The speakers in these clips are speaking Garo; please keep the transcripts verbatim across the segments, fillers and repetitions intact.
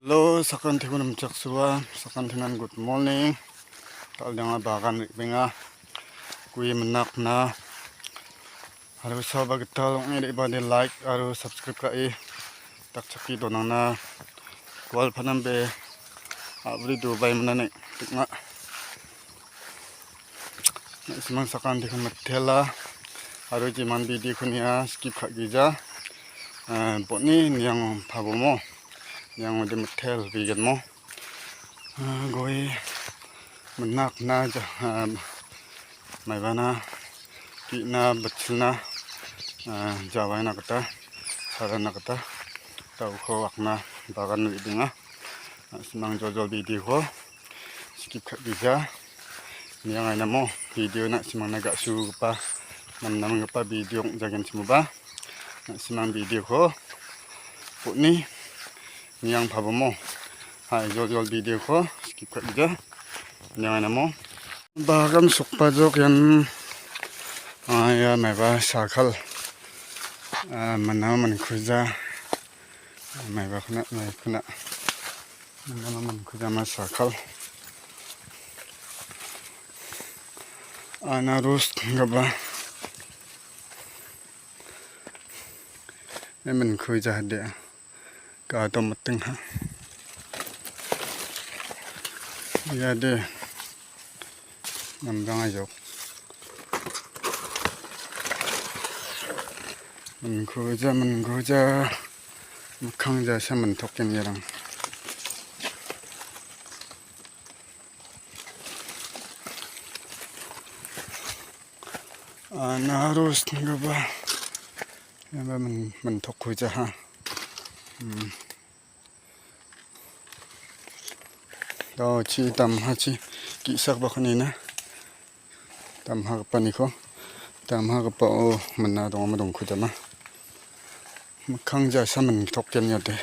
Hello, sakantikon namchaksoa, sakantinan good morning. Dal·danga bagan re·benga. Gue minakna. Aro salba gital ong·e re·bade like aro subscribe ka·e dakchake donangna. Gual panambe a·bri dubai minane tikna. Na·simang sakantikon mitela. Aro jeman video-ko nia skip ka·gija. Eh, botni niang pabomo. Niang ode mitel bigenmo. Ah, gue minakna ja-, ah, maibana, ki·na, bitchilna, ah, jawaina gita, sarana gita, da·oko akna bagan re·benga. Na·simang joljol video-ko skip ka·gija. Niang ainamo video na·simangna ga·sugipa, namnamgipa video ong·jagenchimoba. Na·simang video-ko botni niang pabomo. Hai, joljol video-ko skip ka·gija. Niang ainamo. Bagan sokbajok ian, ah, ia maiba sakal. Ah, mana mankuja. Maiba kuna, mai kuna. Mana mankuja ma sakal. Anarus gaba. Ia mankuja de. Gadom miting ha. Ia de. Namdang ajok. Mankuja, mankuja. Mikkang jasa mantoken iarang. Anarus nggaba. Iaba men-, mentok kuja ha. Hmm. Daochi damhachi ge·sakbako nina. Damhagipaniko. Damhagipao mina dongama dongkujama. Mikkang jasa mentok ian iade.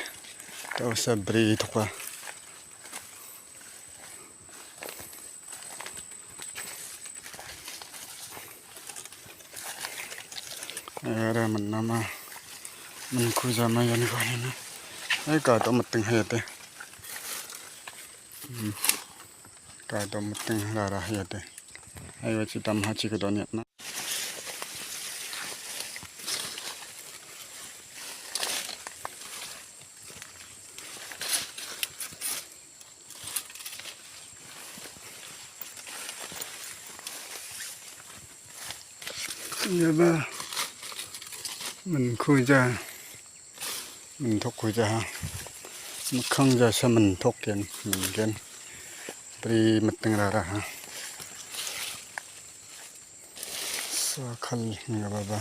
Daosa bri toka. Era menama, menkujama ianiko nina. Ai, gadom miting hayate. Hmm. Gadom miting rara hayate. Ai, wachi damhachi kedoniatna. Iaba menkuja, mentok kuja ha. Mikkang jasa mentok ian, minggen. Bri miting rara ha. Sakal nggaba ba.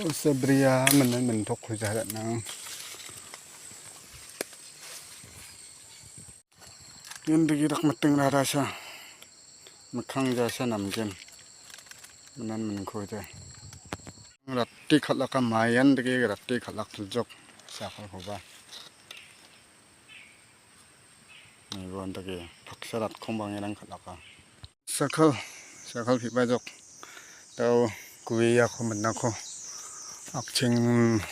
Usa bria menen mentok kuja nang. Ian digi rak miting rara sa. Mikkang jasa namgen. Minan menkuja. Ratti kal·aka mayan digi ratti kal·ak tuljok. Sakalkoba. Naibo andake paksa ratkom bangerang kal·aka. Sakal, sakal pibajok. Dao guiako minako akcheng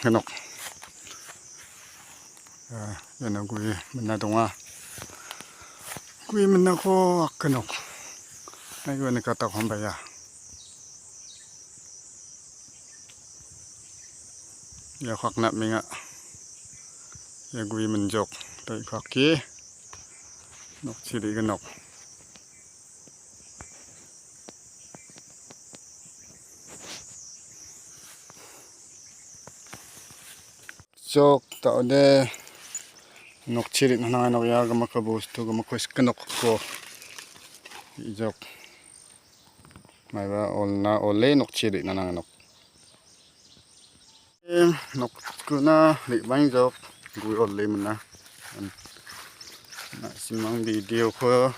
genok. Ah, iano gui mina donga. Gui minako ak genok. Naibo nikata kombaya. Ia khakna menga. Ia gui menjok. Tei khaki. Nok chiri genok. Jok ta·ode nok chiri nangai nok ia gimikko bostu gimikko skenok ko. Jok. Maiba olna ole nokchi re·na nangnok. Em, nokkona re·baengjok, gue ole mina. Em, na·simang video-ko,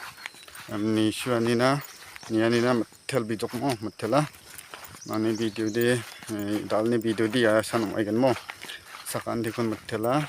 em, nisuanina, nianina mittel bijokmo, mittela. Mani video de, eh, dalni video de ia san ong·aigenmo. Sakantikon mittela.